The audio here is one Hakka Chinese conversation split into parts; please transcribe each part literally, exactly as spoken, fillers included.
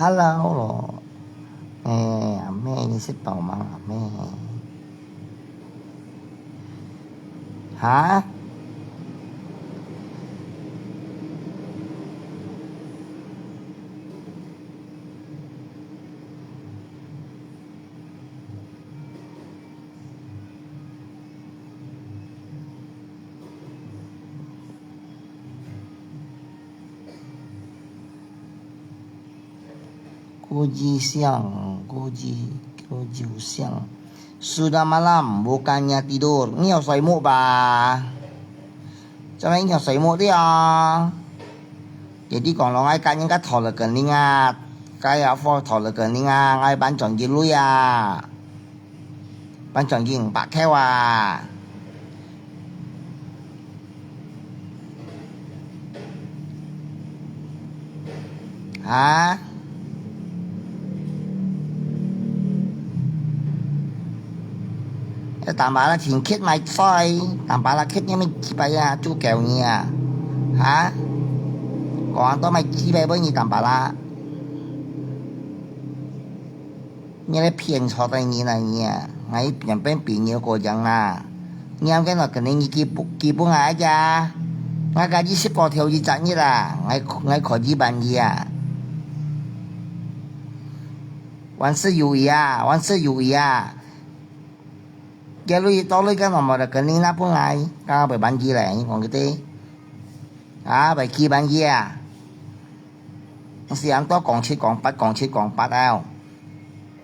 Hello咯，欸，阿妹，你食飽嗎，阿妹？哈？Kuji siang, kuji, kuji siang. Sudah malam, bukannya tidur. Ni有睡目吧？做麼你有睡目的啊？Jadi講咯，𠊎跟人家討了個零啊，該要付討了個零啊，𠊎搬轉去lui啊。 搬轉去五百箍啊！哈？Tampalak清潔無水，Tampalak清潔你幾擺啊，足夠你啊！哈？講到無幾擺分你Tampalak。 你來騙錯个人啊你啊！𠊎原本朋友个樣啦，你恁个咯，肯定你寄分，寄分𠊎个啊！𠊎家己食過頭一隻月啊，𠊎，𠊎可以辦理啊！萬事如意啊，萬事如意啊！這類多類个，無得肯定拿分𠊎，剛剛會辦理咧，你講个對。啊，會寄辦理啊！ 是恁多講七講八，講七講八啊！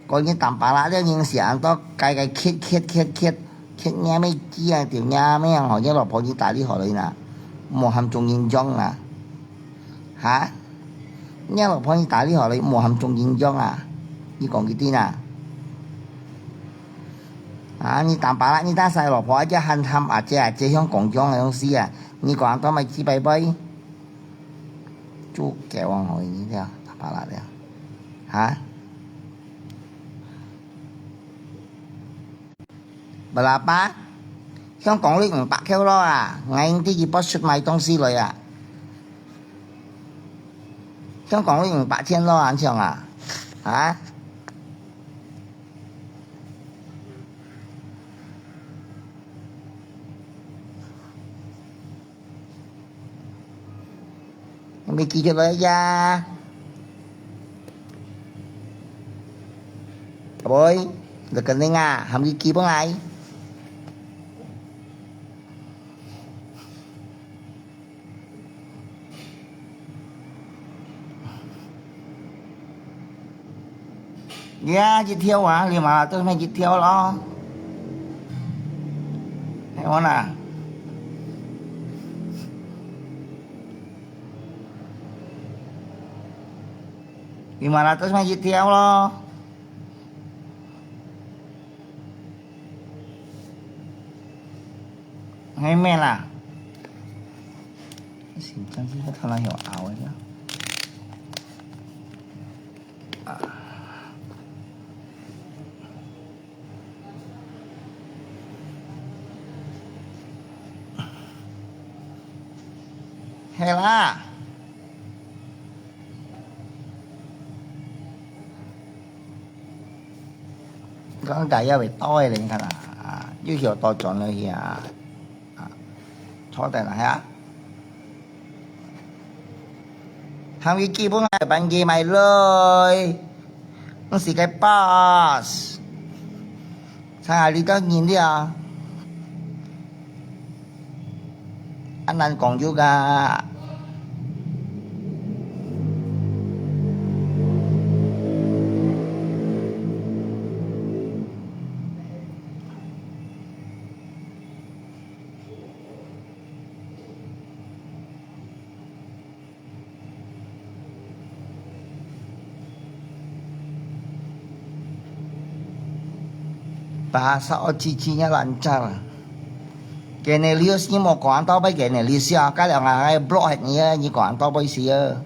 講你Tampalak了，人是恁多該該挾挾挾挾，挾你乜雞啊，條你乜啊，吼，你老婆你打理好了啦，無喊中人用啦，哈？你老婆你打理好了，無喊中人用啊？你講佢定啊？啊，你Tampalak，你打晒老婆，啊，這喊喊啊，這啊，這像講講个東西啊，你講恁多乜幾擺擺？ 足夠啊，我已經這樣，打巴拉這樣，哈？Berapa？香港你五百箍咯啊！𠊎已經自己付出買東西來啊！香港你五百千咯，恁樣啊？啊？ 你寄出來呀！阿妹，你肯定啊，喊佢寄分𠊎。 Ya，一條啊，lima ratus乜一條咯。係無啦？Lima ratus乜一條咯。 係咩啦？先將這個頭那有拗个。啊。係啦。 講大家會到个咧，你看啊，啊，又曉倒轉落去啊，啊，坐等啊，係啊。喊佢寄分𠊎，辦佢買來，毋係个boss。 Saya lihat gini dia. Anan kong juga. Bahasa O G G-nya lancar. Genelius ni mo kuan tau bai Genelius ya, ka liang ai block ni ya, ni kuan tau bai si ya.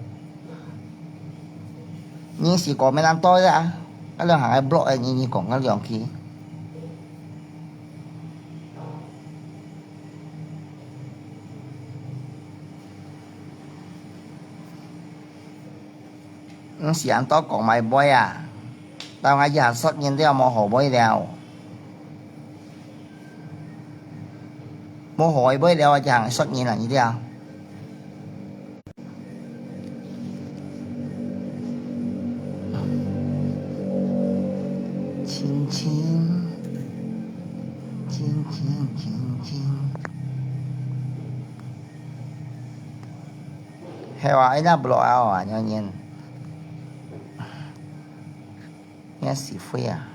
Ni si ko me nan to ya, ka liang ai block ni ni kong ka liang ki. 你時間到講買買啊，到𠊎一下識人了，無好買了。無好買了，𠊎就行識人啊，你了。親親，親親，親親。 係啊，哎，那不落啊，哦，娘娘，你死灰啊！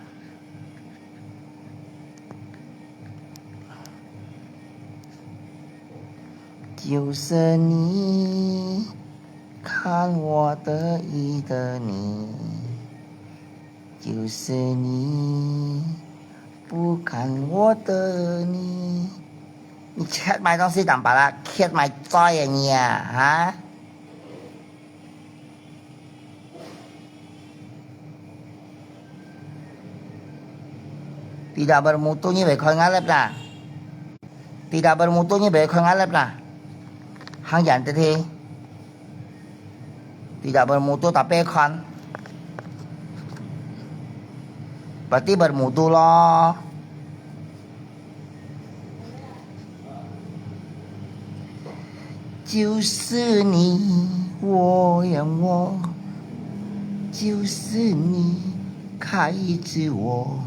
就是你，看我得意的你。 就是你，不看我的你。你吃買東西當巴拉，吃買嘴个你啊，哈？Tidak bermutu你會看𠊎粒啦。 Tidak bermutu你會看𠊎粒啦，行遠兜去。Tidak bermutu tapi看，berarti bermutu咯。 就是你，我呀我，就是你，卡一直我。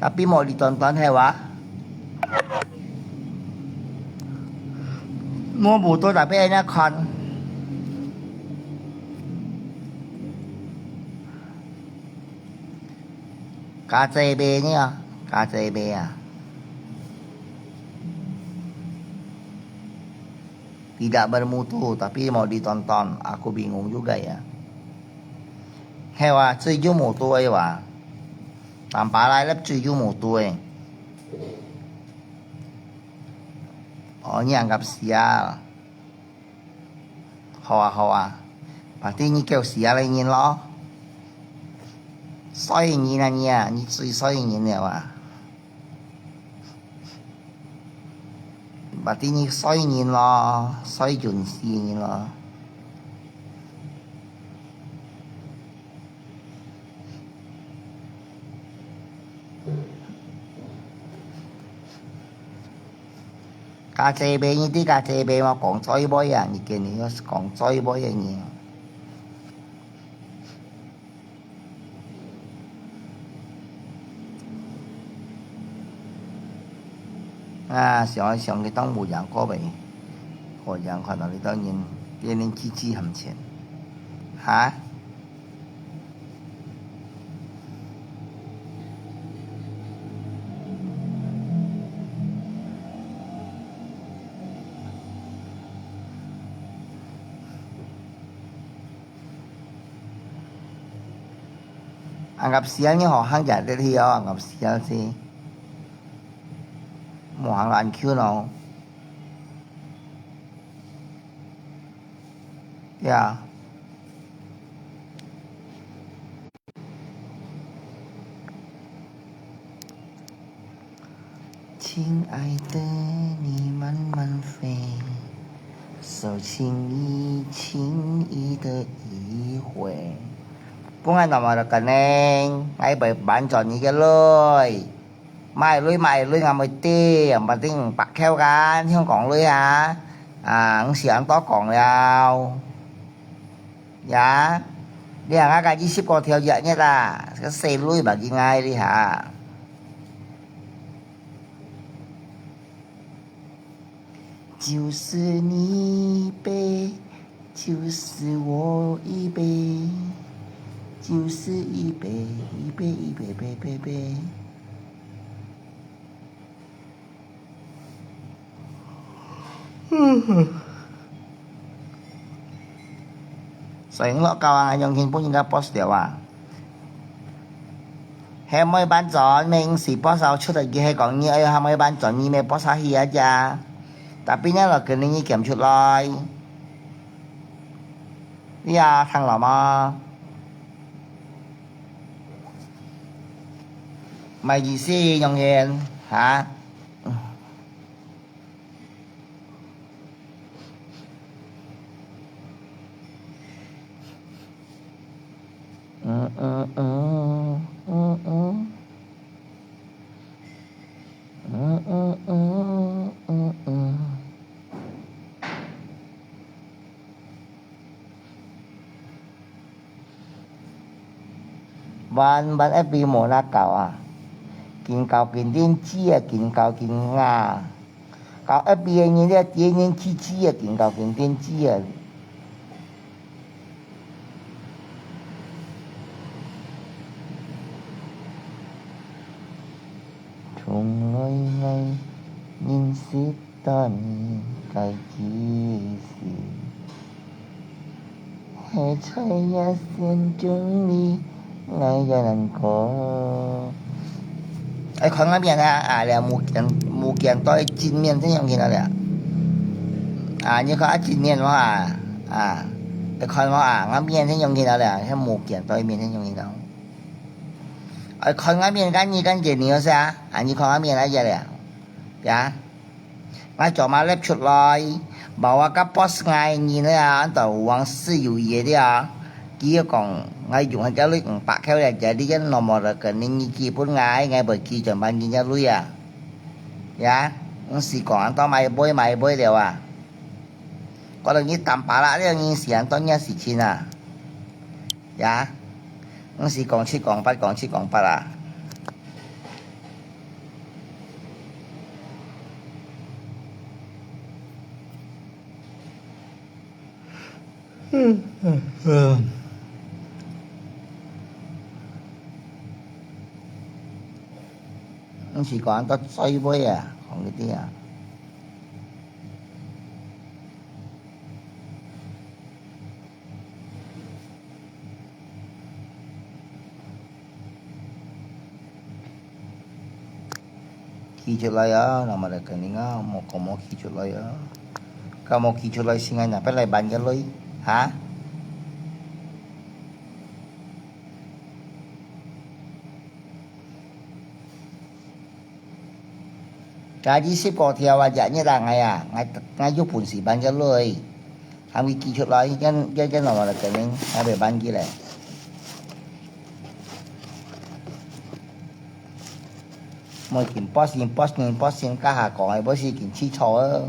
Tapi無你短短係哇？無無多，tapi愛那看。 加濟杯呢，加濟杯啊。Tidak bermutu, tapi mau ditonton, aku bingung juga ya. Hewa, setuju mutu e wa. Tanpa lai lep setuju mutu e. Oh, ni anggap sial. 好啊，好啊，berarti你夠死啊，你人咯。衰人啊你啊，你最衰人了啊。Berarti你衰人咯，衰盡死人咯。 加濟杯，你知加濟杯無？講最尾啊，你今日要講最尾个人。啊，想一想，佢當無贏過未？無贏看到你當人，連連支支含錢，哈？ Anggap sial你好，行家得去哦，anggap sial先，無行到恁久咯。 Ya. Cinta itu你慢慢飛，手輕輕的一回。Pun ai nama rekening, ai bai bantuan ni keloi. 買鐳買鐳，𠊎毋會知，毋一定白扣kan，香港鐳啊，啊，毋係恁多講了。呀，你看𠊎个二十個條約日啊，個細鐳嘛，佢愛你哈。 就是你一杯，就是我一杯，就是一杯，一杯，一杯，杯，杯，杯。所以我教啊，用錢分人家boss了啊。 係毋會bantuan，毋使boss出來，佢係講你愛喊佢bantuan，你毋boss下去啊，tapi呢，來跟你減出來。你啊，聽了嗎？麼意思，永遠，哈？嗯嗯嗯嗯嗯。嗯嗯嗯嗯嗯。Bạn, bạn F B無那搞啊？緊搞緊電子啊，緊搞緊啊！搞F B个人咧，點點支支啊，緊搞緊電子啊！ 從來𠊎認識到你个其實，係在這心中裡，𠊎也難過。愛看外面啊，啊，了，無見，無見到正面正樣形了了。啊，你看啊，正面無啊？啊，愛看無啊？外面正樣形了了，係無見到面正樣形了。 愛看外面，該你跟著你有啥？啊，你看外面那些了，呀？𠊎做麼粒出來，無啊，个boss𠊎人啊，安到王室友爺的啊。佢又講，𠊎用个鐳五百塊了，jadi kan nomor rekening你寄分𠊎，𠊎會寄轉還你个鐳啊。呀？毋係講安到買杯買杯了啊。 Kalau你tanpa lah，你時間到你時間啊。Ya，毋係講七講八，講七講八啊。毋係講到最尾啊，講佢知啊。 寄出來啊，nomor rekening啊，莫講無寄出來啊。該無寄出來，先愛拿分來還个鐳，哈？ Gaji十過條啊，日日啊，𠊎啊，𠊎，𠊎有本事還个鐳，還會寄出來，跟，跟，跟nomor rekening，還會還佢咧。莫緊boss，boss，boss，該下講个，boss緊起錯啊。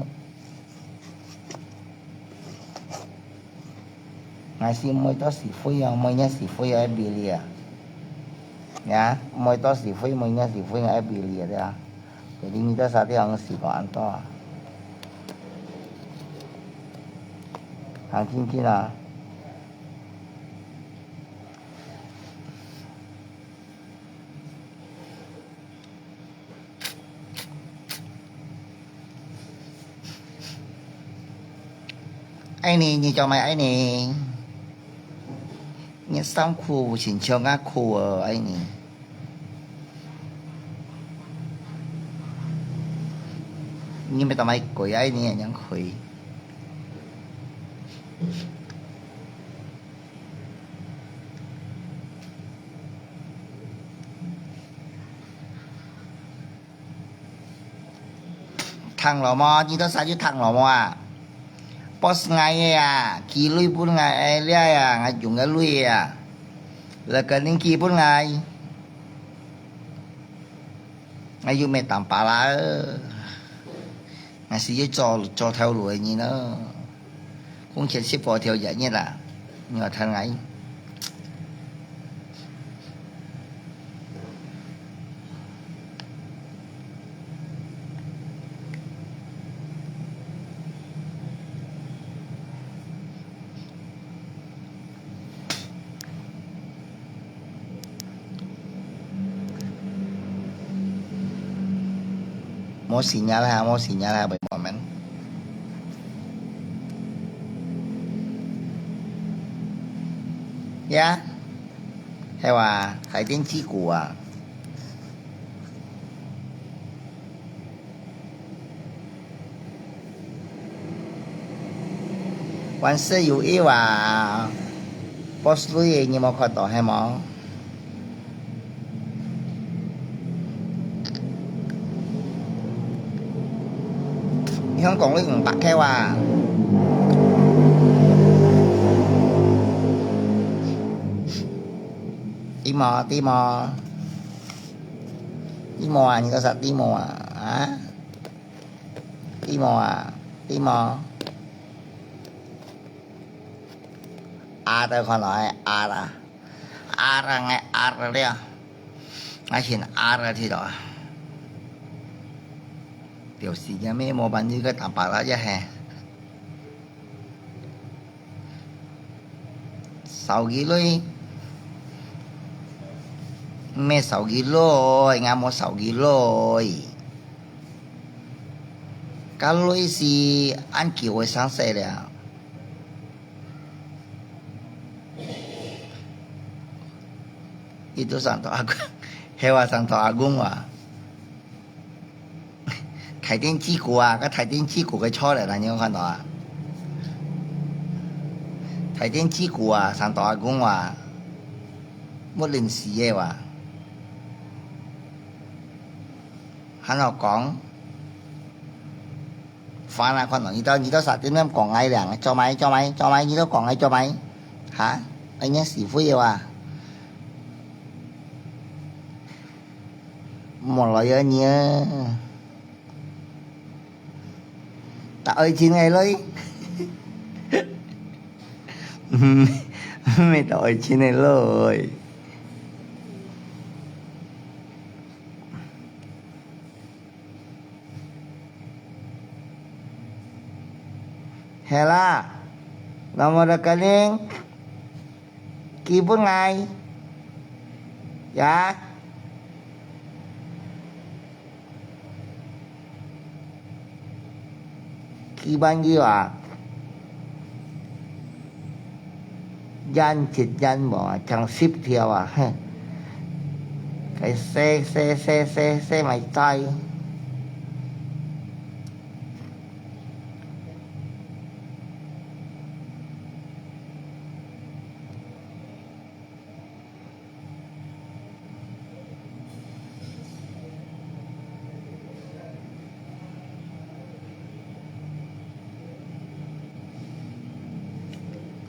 𠊎係毋會到時會啊，毋會到時會啊，愛比例啊。Ya，毋會到時會，毋會到時會啊，愛比例啊，對啊。Jadi你到啥地方時講恁多啊？行近近啊。 愛你，你做麼愛你？你衫褲親像𠊎褲哦，愛你。你乜做麼貴，愛你恁樣貴？ 聽了無？你到啥就聽了無啊？Boss𠊎个啊，寄鐳分𠊎个啊，𠊎用个鐳啊，來跟你寄分𠊎。 𠊎又毋係當巴拉，𠊎係要做，做頭路个人咯。工錢十過條日日啊，你話聽𠊎。 無sinyal啦，無sinyal啦，袂慢慢。Ya，係哇，開電視股啊。 萬事如意哇，boss鐳你無看到係無？香港鐳五百塊哇。知無？知無？知無啊？你个啥知無啊？啊？知無啊？知無？啊，都看到哎，啊啦，啊啦，哎，啊啦了，啊，先啊啦去了啊。就是个咩，无办法个打巴拉也嘿。 手机里，咩手机里，𠊎無手机里。該里是恁久个生事了。佢都上到阿公，係話上到阿公話。 大電機股啊，該大電機股个錯了啦，你有看到啊？大電機股啊，上到阿公話，沒人死个話，還好講，煩啊，看到你到你到啥地方講𠊎了，做咩做咩做咩，你都講𠊎做咩？哈？哎呀，死灰个話，莫來有你啊！ 打愛情个來。嗯，嗯，打愛情个來。係啦，nomor rekening。 寄分𠊎，呀。寄分佢啊，印一印無啊，淨十條啊，嘿。該洗洗洗洗洗埋在。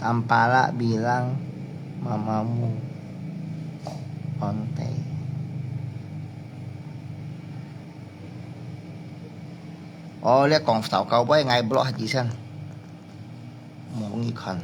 Tampalak bilang mamamu onte. 哦，你講糟糕，𠊎block下佢先，無你看。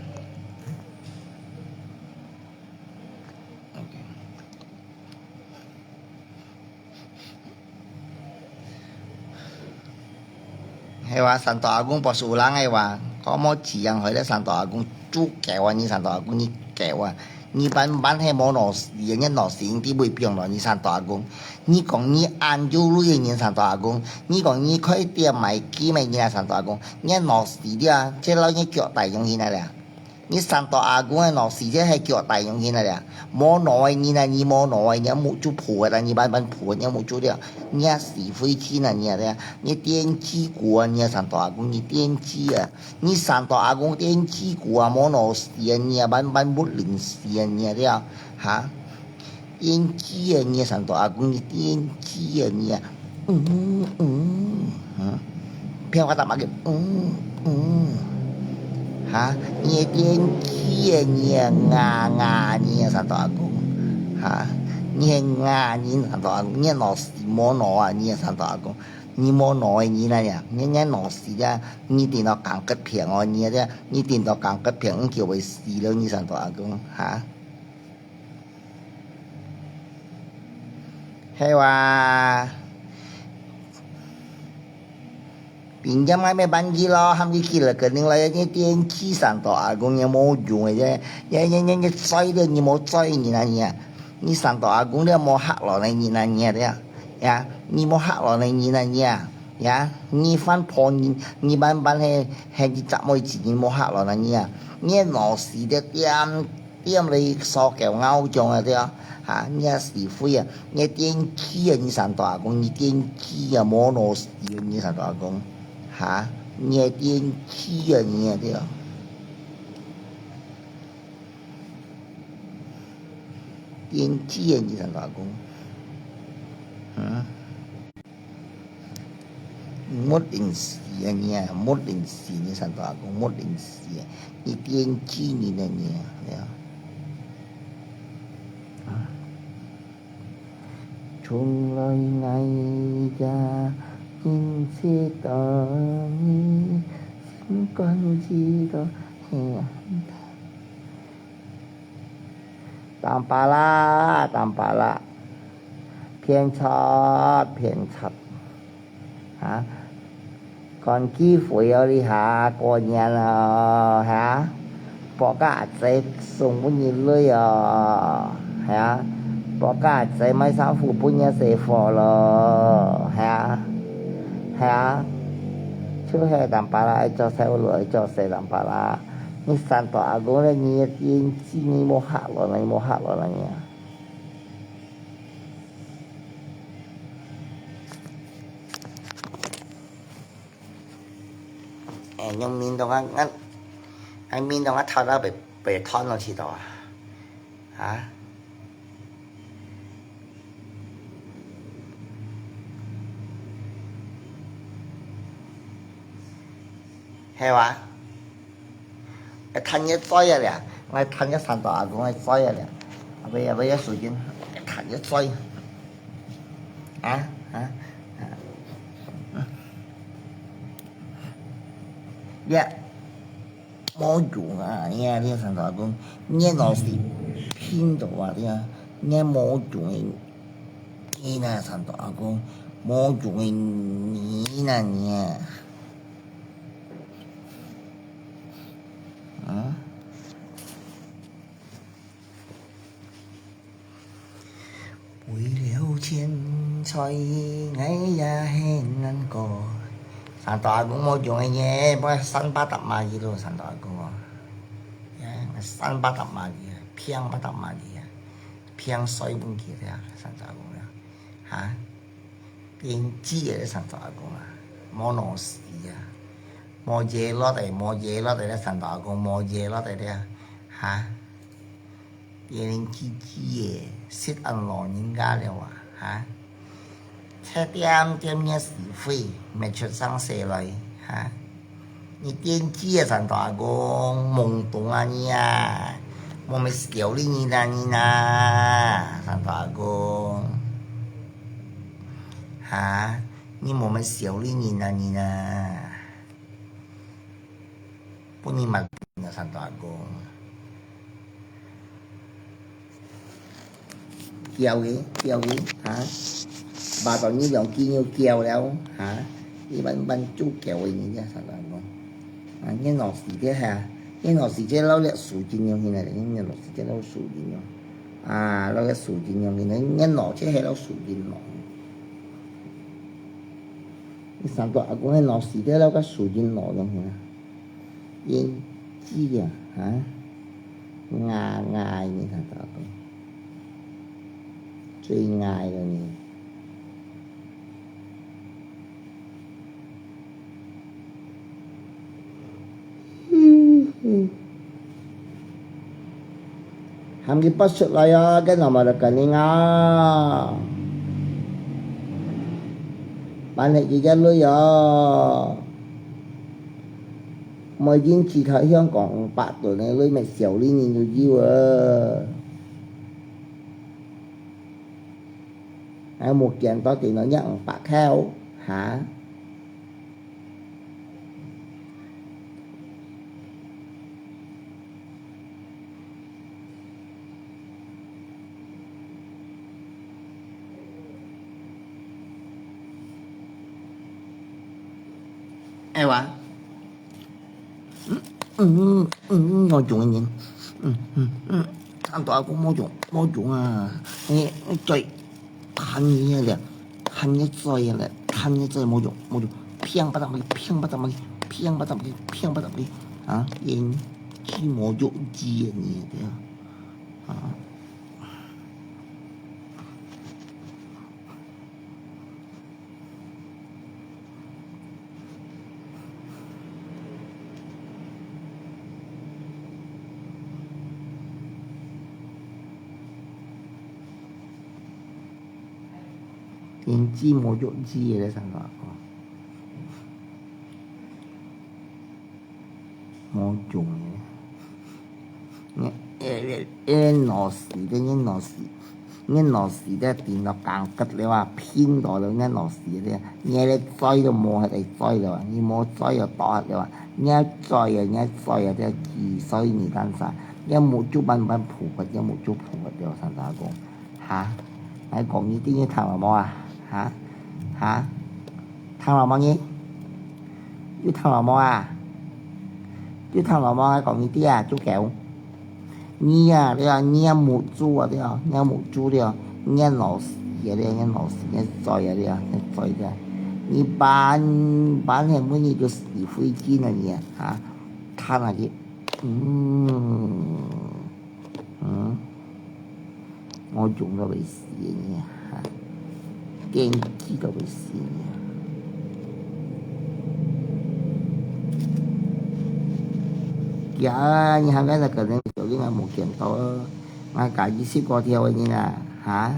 係話，山道阿公博士有人个話，講無自然，害了山道阿公就狗啊！你山道阿公，你狗啊！你班班係無腦死，你腦死你會變咯，你山道阿公！你講你晏晝來个人山道阿公，你講你開店賣金个人啊山道阿公，你腦死了啊！這老人腳帶用去哪了？ 你山道阿公个腦屎，這係腳帶用去哪了？無腦个人啊，你無腦个，你目珠脯个啦，你慢慢脯，你目珠了，你啊死灰去哪，你啊，你電氣股啊，你啊山道阿公，你電氣啊，你山道阿公電氣股啊，無腦屎啊，你啊慢慢不靈屎啊，你啊了，哈？ 電機啊，你个山道阿公，你電機啊，你啊，嗯嗯，哈，別个打麻將，嗯嗯，哈，你个電機啊，你啊，牙牙，你个山道阿公，哈，你个牙，你个山道阿公，你个腦屎無腦啊，你个山道阿公，你無腦个你哪樣，你个腦屎啊，你頂到講个平哦，你个，你頂到講个平，你就會死了，你山道阿公，哈。 係哇。平常𠊎乜辦佢咯，喊佢起來，肯定來，你電器山道阿公也無用个啫，也也也也衰了，你無衰你哪樣啊？你山道阿公了無客咯呢，你哪樣啊？呀，你無客咯呢，你哪樣啊？呀，你翻破你，你慢慢係係你隻妹子，你無客咯呢，你啊，你腦屎的點 點了手腳咬將个對啊，哈，你也死灰啊，你電器啊，你山道阿公，你電器啊，無腦死啊，你山道阿公，哈，你電器啊，你啊對啊，電器啊，你山道阿公，嗯。 沒靈死啊你啊，沒靈死你山道阿公，沒靈死啊，你電機你呢你啊，對啊。從來𠊎也認識到你，心肝知道係恁大。當巴拉，當巴拉，騙財，騙財。 啊，趕機會哦，這下過年哦，係啊，伯家阿姊送分你鐳哦，係啊，伯家阿姊買衫褲分你洗貨咯，係啊，係啊，就係當巴拉，愛做細路，愛做細當巴拉。你山東阿公咧，你你你無客咯，你無客咯，你啊。 哎，用面當啊，𠊎，𠊎面當啊，頭到被，被斷了去到啊，啊？係哇？ 哎，趁熱嘴啊了，𠊎趁熱山東阿公个嘴啊了，阿伯阿伯个時間，趁熱嘴。啊啊啊！呀，無用啊！呀，這山東阿公，你老是聽到啊，這，你無用个，你那山東阿公，無用个，你那你啊。 啊？為了錢財，𠊎也很難過。山東阿公無用个耶，我三百搭馬去咯，山東阿公哦。耶，三百搭馬去啊，平百搭馬去啊，平水分佢啊，山東阿公啊，哈？ 變雞个山東阿公啊，無腦死啊，無耶落个，無耶落个咧，山東阿公無耶落个咧，哈？變雞雞个，食恁老人家了啊，哈？赤點點个是非，乜出生死來，哈？ 你電機啊，山東阿公，懵懂啊你啊，無乜小理人啊你啊，山東阿公，哈，你無乜小理人啊你啊，分你罵啊，山東阿公。 噭个，噭个，哈？罵到你兩句又噭了，哈？你慢慢做噭个人家常常講，啊，你老死个哈，你老死个老了數金用去呢，你老死个老數金用，啊，老了數金用去呢，你老个還老數金用。你想到阿公个老死个老个數金老用去呢？ 煙機啊，哈？牙牙呢，他打到，最牙个呢。嗯嗯。 喊佢拔出來啊，該nama lakaning啊。搬起佢个鐳啊。每斤其他香港五百噸个鐳，乜小理人就有啊。還無見到電腦一五百箍，哈？ 哎哇，嗯嗯嗯，我中意，嗯嗯嗯，看到我冇中，冇中啊，你你對。 彈你个咧，彈你嘴个咧，彈你嘴無用，無用，砰吧嗒去，砰吧嗒去，砰吧嗒去，砰吧嗒去，啊，煙機無用機个你，對啊，啊。連機無用機个咧，上課哦。無用个。你，你，你，你腦死，你腦死。你老死个頂到港骨了啊，拼到了，你老死了，你个嘴都無得嘴了啊，你無嘴就倒了啊，你嘴啊，你嘴啊，這幾歲你幹啥？你目珠慢慢浮个，你目珠浮个，對上大公，哈？來講你聽，你聽了無啊？哈？哈？聽了無呢？有聽了無啊？有聽了無啊？講你聽啊，足夠。 你啊，對啊，你啊，目珠啊，對啊，你啊，目珠對啊，你啊，老死啊，對啊，你啊，老死，你啊，嘴啊，對啊，你啊，嘴對啊，你搬，搬起每日就死灰烬啊，你啊，啊，嘆啊去，嗯，嗯，我用到會死啊，你啊，哈。 堅持到會死呢。呀，你還在那個人手裡，我無見到啊，我家己十過條个人啊，哈？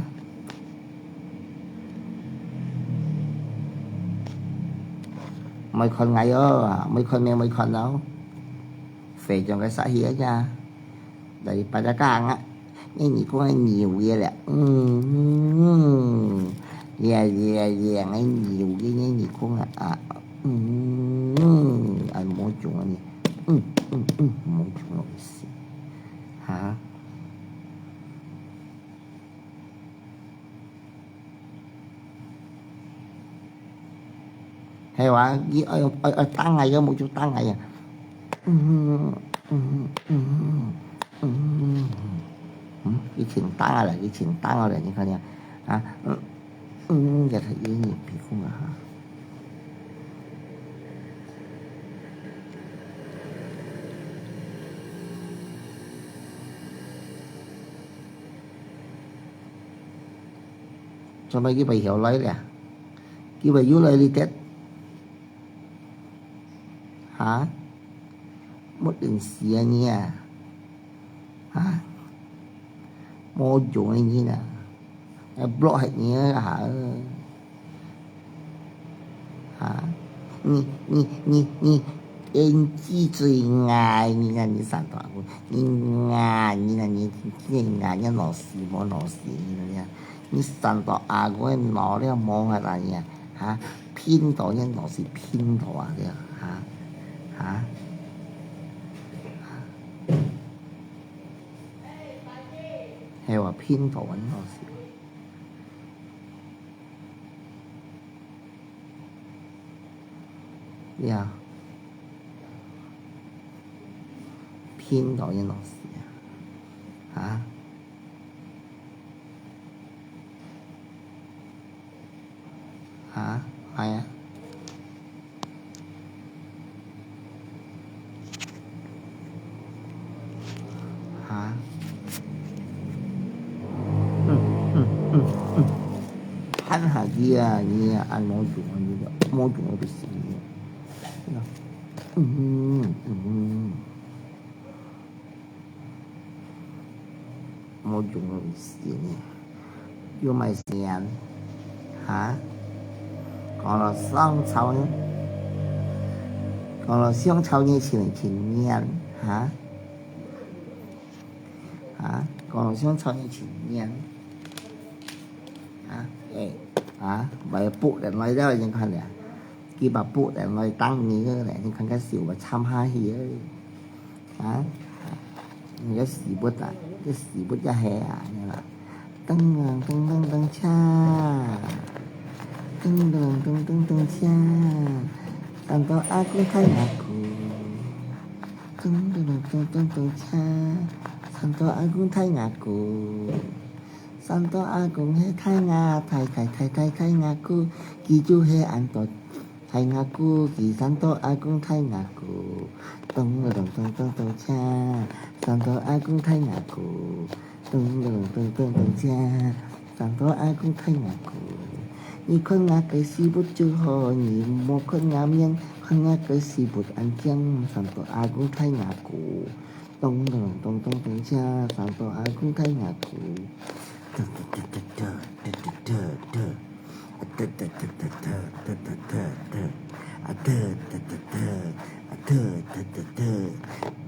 沒看𠊎喲，沒看面，沒看腦，非常个殺氣啊！ 來，把它講啊，你耳公啊，牛个了，嗯，呀呀呀，𠊎牛个，你耳公啊，啊，嗯，啊，無中啊你，嗯嗯嗯，無中啊，哈。 係哇，佢愛愛愛打𠊎个，目珠打𠊎啊！嗯嗯嗯嗯嗯，嗯，佢盡打𠊎啦，佢盡打𠊎啦，你看呀，啊，嗯嗯，這個有點皮膚啊哈。 做麼个佢會曉來咧？佢會又來哩忒？哈？沒人死啊你啊？哈？無用个人啊！愛block忒你啊！哈？你你你你，你記嘴𠊎，你啊你上大公，你啊你啊你，你啊你老死無老死你啊！ 你生到阿公个腦了無啊啦你啊？哈？拼到你腦屎拼到啊了，哈？哈？係話拼到啊你腦屎。呀，拼到你腦屎啊！哈？ 哈？係啊。哈？嗯嗯嗯嗯。拍下去啊，你啊，按摩用啊，你个，摸用啊，不行。嗯嗯。 無用个事呢，又賣錢，哈？講到香草呢，講到香草呢，請請念，哈？哈？講到香草呢，請念，哈？誒，哈？買布等來了，已經看了。 佢把布等來當你个咧，你看該手啊，參下去个。啊？你个屎朏啊，个屎朏也係啊，你啦。噔噔噔噔噔鏘，噔噔噔噔噔鏘，山東阿公大牙姑，噔噔噔噔噔噔鏘，山東阿公大牙姑。 山東阿公係大牙，大大大大大牙姑，佢就係恁多大牙姑，佢山東阿公大牙姑。咚咚咚咚咚鏘，山東阿公大牙姑。咚咚咚咚咚鏘，山東阿公大牙姑。你看𠊎个屎朏就好，你莫看𠊎面，看𠊎个屎朏恁靚，山東阿公大牙姑。 咚咚咚咚咚鏘，山東阿公大牙姑。嘚嘚嘚嘚嘚，嘚嘚嘚嘚嘚嘚嘚嘚嘚，啊嘚嘚嘚嘚嘚嘚嘚嘚嘚嘚嘚，啊嘚嘚嘚嘚，啊嘚嘚嘚嘚，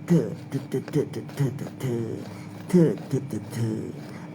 嘚嘚嘚嘚嘚嘚嘚，嘚嘚嘚嘚，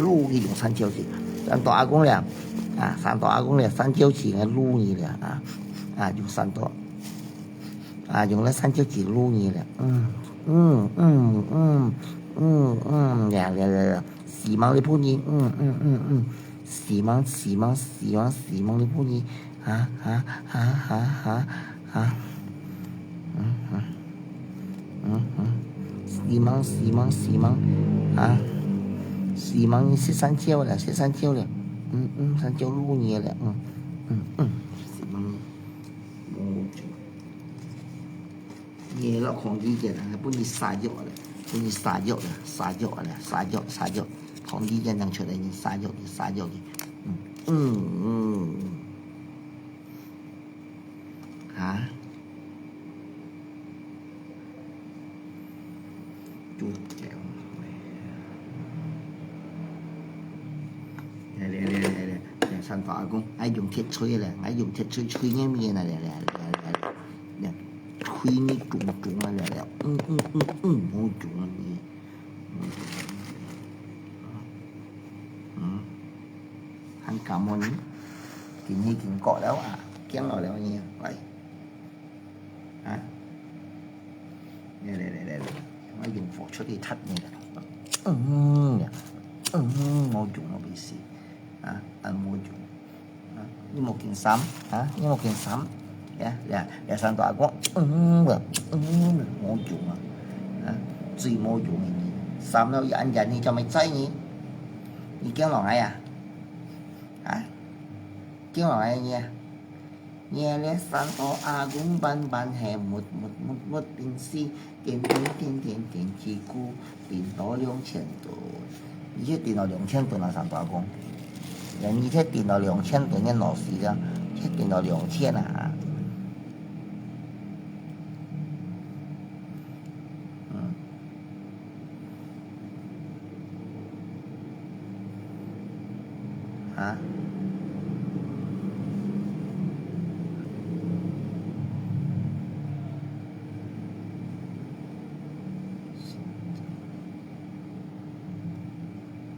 擼佢用三角形。山東阿公咧，啊，山東阿公咧，三角形个擼佢咧，啊，啊，用山東，啊，用了三角形擼佢咧，嗯，嗯，嗯，嗯，嗯，嗯，呀，呀，呀，呀，希望你朋友，嗯，嗯，嗯，嗯，希望，希望，希望，希望你朋友，啊，啊，啊，啊，啊，啊，嗯，嗯。 嗯，嗯，希望，希望，希望，啊，希望你食山蕉了，食山蕉了，嗯，嗯，山蕉入你了，嗯，嗯，嗯，希望你，哦，你落空氣个，還不你瘙藥了，不你瘙藥了，瘙藥了，瘙藥，瘙藥，空氣个能出來，你瘙藥，你瘙藥，你，嗯，嗯，嗯。 啊？就這樣。來來來來來，來，山東阿公，愛用鐵錘了，愛用鐵錘錘你面了，來來來來來，來，錘你中中啊，來來，嗯嗯嗯嗯，無中啊你，嗯，嗯。 還感冒呢？今日已經過了啊，驚了了呢，喂。啊？來來來來來，𠊎用火出去燙你了。嗯，嗯，無用，我袂死。啊，啊，無用。啊，你無緊閃，啊，你無緊閃。 呀，呀，呀，山東阿公，嗯，嗯，無用啊，啊，最無用个你，閃了一暗夜，你做麼个呢？你驚落來啊？啊？驚落來呢？你這山東阿公板板係，沒，沒，沒，沒本事， 電電電電電器股，跌到兩千多。你這跌到兩千多啊，山東阿公？呀，你這跌到兩千多，你老死了，這跌到兩千啊！嗯。 啊？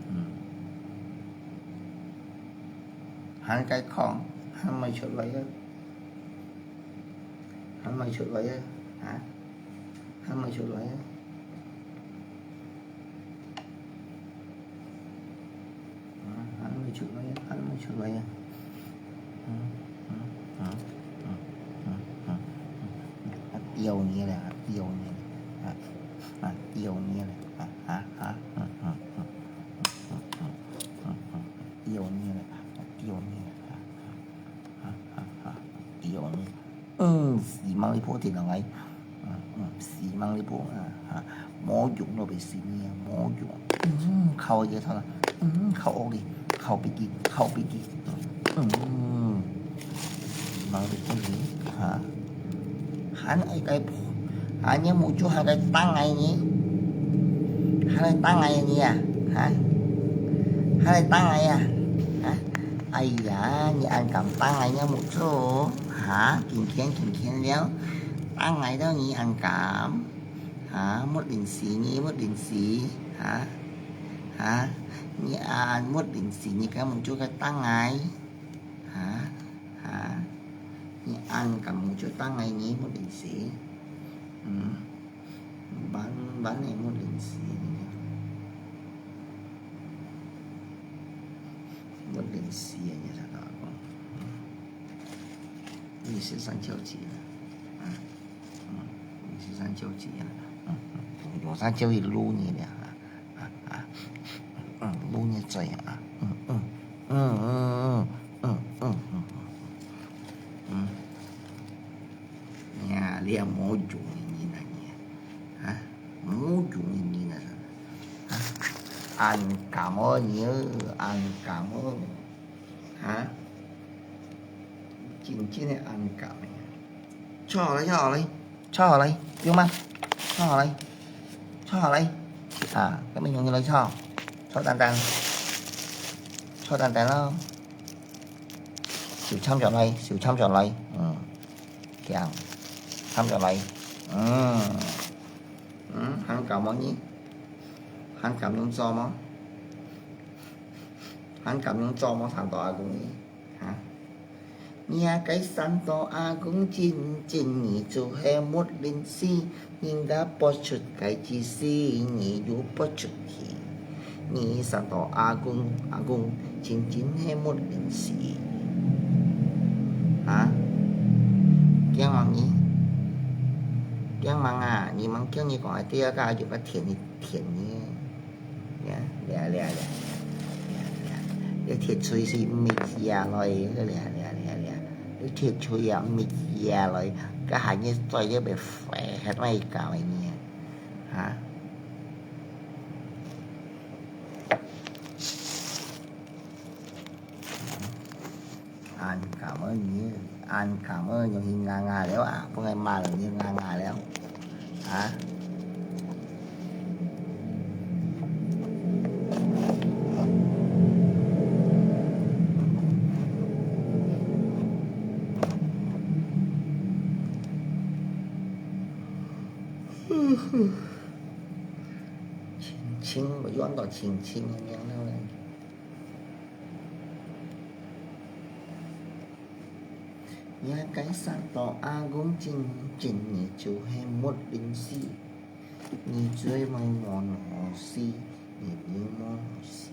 嗯。還該空，還無出來啊？還無出來啊？啊？ 還無出來啊？啊，還無出來啊？還無出來啊？嗯，嗯，嗯。啊，丟你了，啊，丟你了，啊，啊，丟你了，啊，啊，啊，嗯，嗯，嗯，丟你了，啊，丟你了，啊，啊，啊，丟你。 嗯，希望你破天了，哎。嗯，嗯，希望你破啊，哈，無用咯，袂死你啊，無用。嗯，靠這頭啦，嗯，靠屋里，靠壁機，靠壁機。嗯，希望你破天，哈。還愛該破，還你目珠還該當愛你，還愛當愛你啊，哈。還愛當愛啊，哈。哎呀，你恁敢當愛你目珠？ 哈，今天，今天了，當愛到你恁敢？哈，沒靈死你，沒靈死，哈，哈，你恁沒靈死，你根本就該當愛，哈，哈，你恁敢就當愛你，沒靈死，嗯，完，完了沒靈死，沒靈死啊，你才跟我講。 你是三角形啊，啊，嗯，你是三角形啊，嗯，嗯，用三角形擼你了啊，啊，啊，嗯，擼你嘴啊，嗯，嗯，嗯，呀，你也無用的人啊，你啊，啊，無用的人啊，啊，恁敢哦，你哦，恁敢哦。 哈？真正个恁敢个。坐好來，坐好來，坐好來，不用慢，坐好來，坐好來。啊，恁樣容易來坐，坐等等，坐等等咯。手參轉來，手參轉來，嗯，這樣，參轉來，嗯，嗯，還敢無呢？還敢用做無？還敢用做麼山島阿公呢？哈？你啊，該山島阿公真正你就係沒靈性，人家發出該指示，你又發出去。你山島阿公，阿公真正係沒靈性。哈？驚啊你？驚忙啊？你們驚你講啊，對啊，該有個甜的甜呢。 呀，呀，呀，呀，呀，呀，你鐵錘是搣下來，呀，呀，呀，呀，你鐵錘啊，搣下來，該下日再一被飛，還愛搞呢，哈？ 恁感恩你，恁感恩你去牙牙了啊，分佢罵了你牙牙了，啊？親親，我又按到親親个名了嘞。 也該山島阿公真正你就係沒靈性，你最尾無腦死，你你無腦死。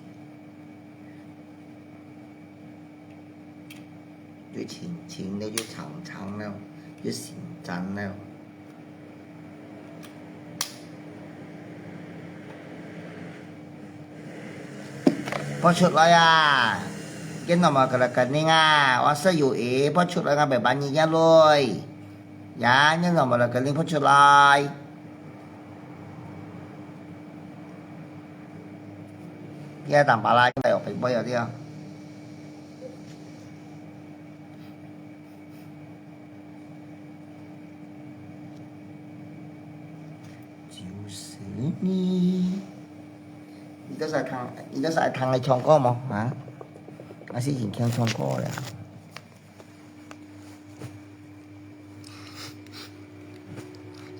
又親親了，又長長了，又新鮮了。 播出來啊！Kena mah kala kening啊！我室友誒，播出來啊，白班你家來。呀，kena mah kala kening播出來。Ya，當巴拉，應該有被播了，對啊。 就是你。你都是愛聽，你都是愛聽佢唱歌無？啊？還是已經聽唱歌了？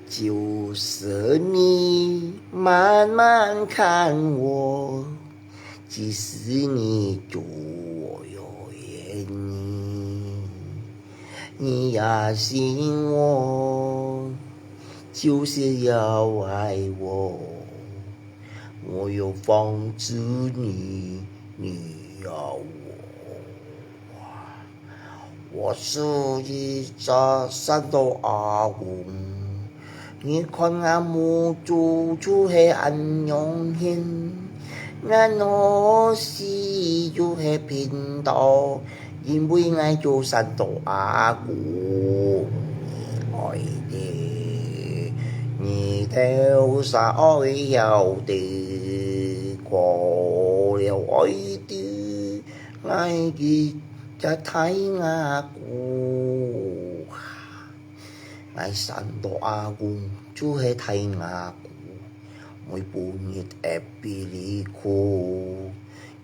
就是你慢慢看我， 即使你对我有怨言，你也信我，就是要爱我。我有放逐你，你要我。 我是一隻山島阿公，你看𠊎目珠就係恁樣形，𠊎腦屎就係平到，因為𠊎做山島阿公，你愛的，你兜儕愛曉得，過了愛的。 𠊎个隻大阿哥，𠊎山島阿公就係大阿哥，每晡日會畀你哭，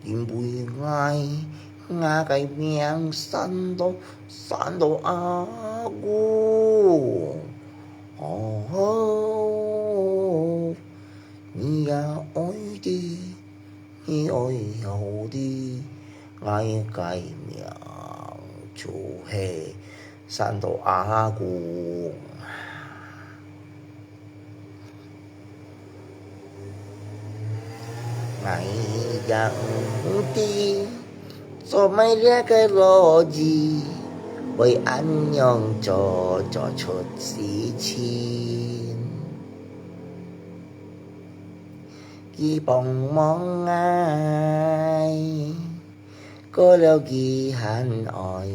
因為𠊎，𠊎个名山島，山島阿公。哦，你也愛的。 你愛曉得，𠊎个名就係山島阿公。𠊎也毋知，做麼个這个老弟會恁樣做，做出事情。 佢幫忙𠊎，過了佢還愛，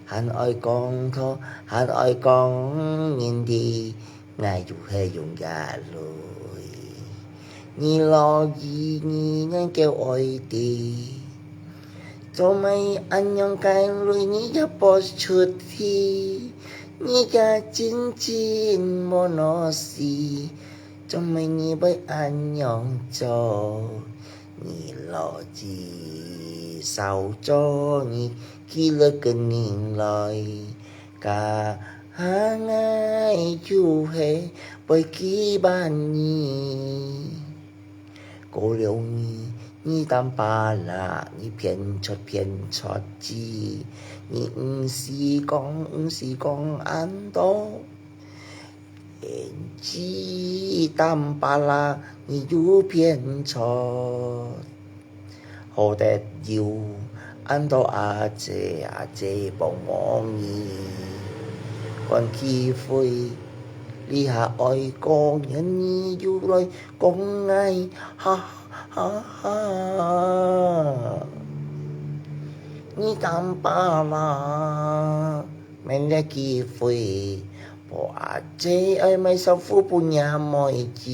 還愛講道，還愛講人知，𠊎就係用這類。你老弟，你能夠愛的，做麼恁樣个類你也播出去，你也真真無腦屎。 做麼你會恁樣做？你老弟少做你幾多个人來，該下𠊎就係會記辦你。過了你，你擔把拏，你騙出騙出去，你毋使講，毋使講恁多，只擔把拏，你又騙出。好得有恁多阿姊阿姊幫忙你，趕機會，這下愛過年你又來講𠊎，哈哈哈！你擔把拏，免了機會，無阿姊愛買衫褲分若妹子。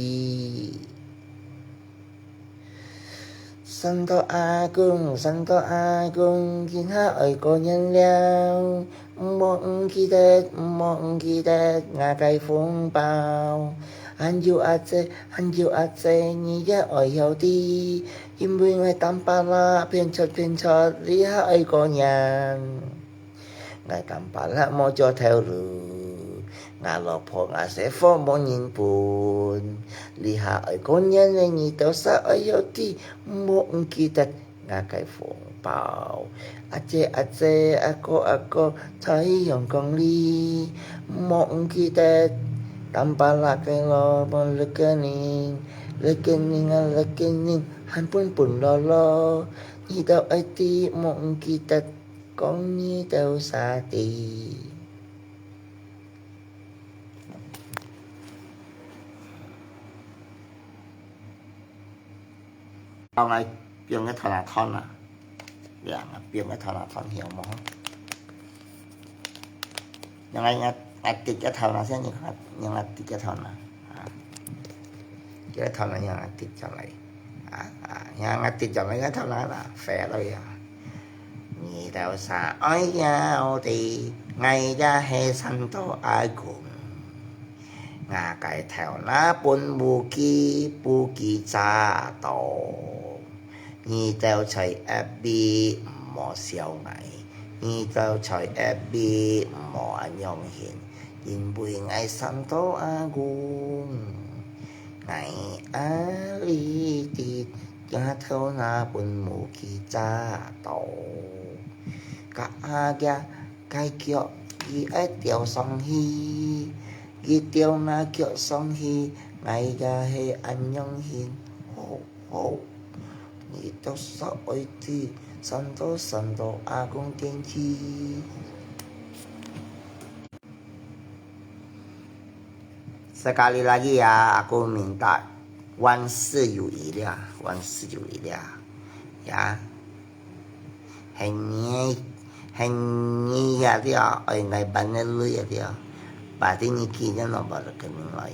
山肚阿公，山肚阿公，今下愛過年了，毋好毋記得，毋好毋記得𠊎个紅包。還有阿姊，還有阿姊，你也愛曉得，因為𠊎擔把拏，騙出騙出，這下愛過年。 𠊎擔把拏無著頭路，吾老婆吾細伙無人分。這下愛過年了，你兜儕愛曉得，毋好毋記得𠊎个紅包。阿姊阿姊，阿哥阿哥，在香港裡，毋好毋記得，擔把拏个老婆，rekening，rekening啊rekening，還分分囉囉，你兜愛知，毋好毋記得。 講你兜儕知。後來放个糖啊糖啊，兩个放个糖啊糖曉無？兩个，兩个，兩个滴个糖啊，先你看，兩个滴个糖啊，啊，滴个糖啊，兩个滴上來。 啊，啊，呀，𠊎直接來个頭那啦，飛落去啊。你兜儕愛曉得，𠊎也係山肚阿公。𠊎个頭那分母雞，母雞炸到。你兜在F B毋好笑𠊎，你兜在F B毋好恁樣形，因為𠊎山肚阿公。 𠊎阿里知，這頭那分母雞炸到。該阿姐个腳，佢愛吊上去，佢吊那腳上去，𠊎也係恁樣形。吼吼，你兜煞愛知，山肚山肚阿公電視。 Sekali lagi ya, aku minta, 萬事如意了，萬事如意了，ya。係你，係你ya了，愛𠊎辦个鐳ya了，把這日期了，拿把rekening來。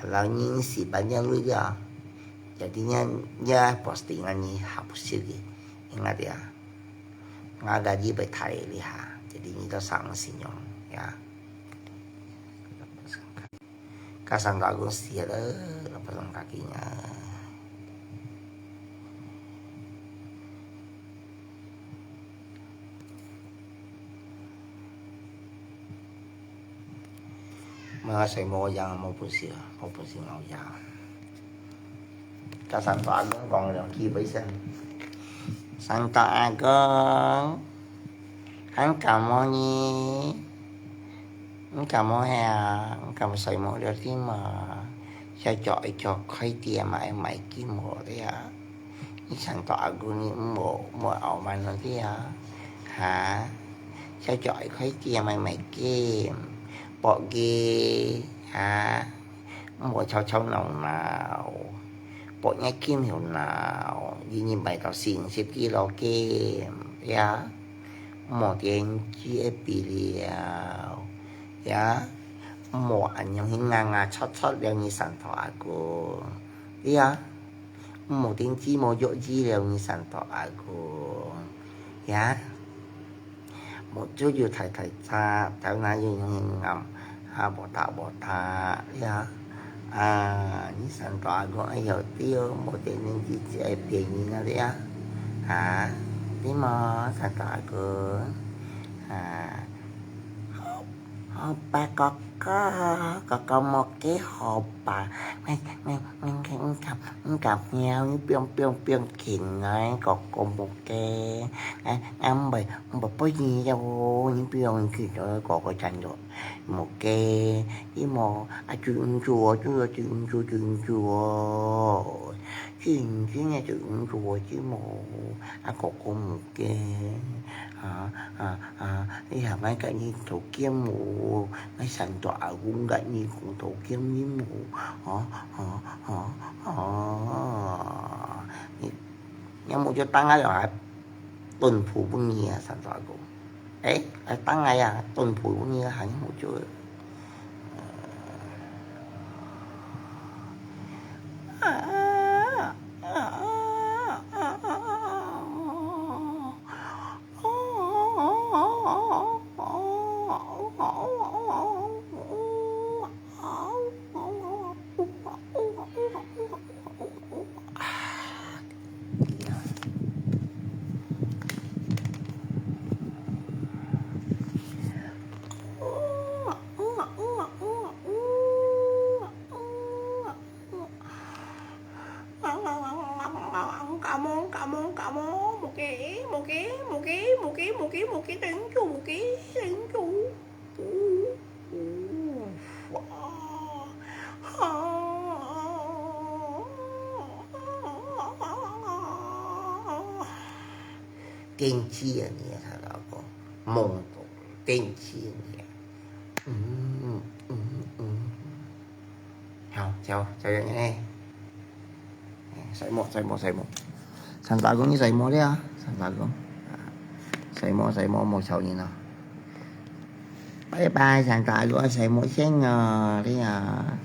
Kalau你係辦个鐳了，jadi nya, ya postingan你hapus lagi, ingat ya。 𠊎个預備大這下，jadi你兜儕信用，ya。該山肚阿公死了，老婆上家己啊。莫睡無樣，無本事啊，無本事無樣。 該山肚阿公講兩句話先。山肚阿公，還感冒呢？你感冒係啊？你感冒睡無了對無？小腳一腳開店嘛，愛買金好了啊。你山肚阿公，你毋好，毋好傲慢了對啊？哈？小腳一開店嘛，買金，搏擊，哈？ 毋好吵吵鬧鬧，博若金曉鬧，一日賣到四五十kilo金，ya。毋好電視个比了，ya。毋好恁樣去牙牙戳戳了你山肚阿公，ya。毋好電視無約制了你山肚阿公，ya。 目珠又大大隻，頭那又圓圓暗，哈，無大無大，ya。啊，你山肚阿公愛曉得哦，無得人直接騙人啊，ya。啊，對無，山肚阿公？啊，好，好，拜託。哥，哥哥無該好吧？你你你你敢你敢貓？你放放放緊來，哥哥無該。哎，俺毋毋不你哦，你放去了，哥哥真的無該。你無啊，追毋住哦，追哦追毋住追毋住哦，真真个追毋住哦，追無啊，哥哥無該。啊啊啊！你還愛佮你討錢無？愛三大阿公佮你講討錢無？吼吼吼吼！你你無就等下就來蹲步分你啊，三大阿公。誒，來等下啊，蹲步分你啊，還無就。 Kamu, kamu, kamu, muki, muki, muki, muki, muki, muki, thank you, muki, thank you. Ú, ú，哇，啊。 堅持啊你啊，三大阿公，懵懂，堅持啊你啊。嗯嗯嗯。好，走，走遠遠咧。哎，睡目，睡目，睡目。三大阿公，你睡目了啊？三大阿公，啊，睡目，睡目，無吵人啊。拜拜，三大阿公，睡目先啊，你啊。